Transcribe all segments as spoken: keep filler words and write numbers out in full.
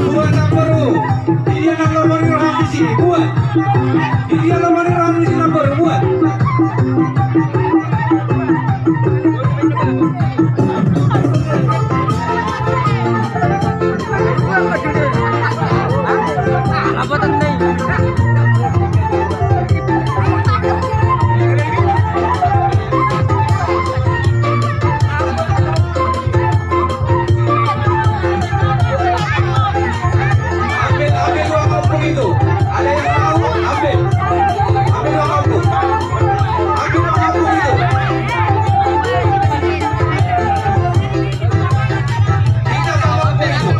Buat apa lu? Dia nang nomor roham di sini, buat. Dia nomor roham di sini, nomor buat. Ambil, ambil dua kampung itu. Ada yang tahu? Ambil. Ambil dua kampung. Ambil dua kampung itu. Kita dua kampung itu.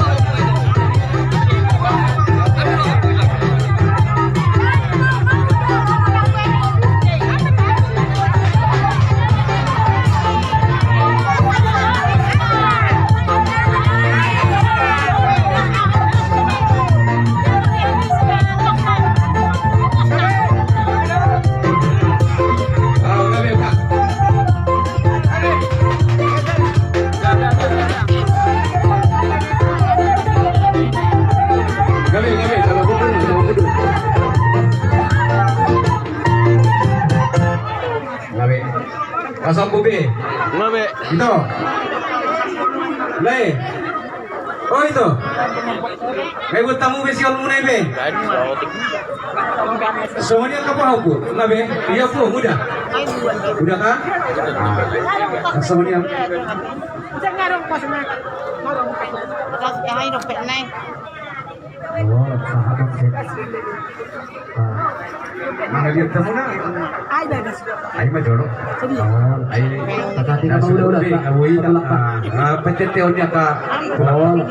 Gabe, gabe, salah pukul, salah pukul. Gabe. Kasam bobe. Gabe. Ito. Lai. Oh, ito. Ngai buat tamu be siol muna be. Soalnya apa aku? Gabe. Iya, aku muda. Muda kah? Ah. Soalnya. Yang ayo dompet nai. Oh, sahabat sih. Ah. Mana dia temu na? Ai bagas. Ai ma jolo. Sedih. Oh, ai. Kata tidak mau udah, udah, udah. Ah, ah, pencet teonnya, Kak. Oh.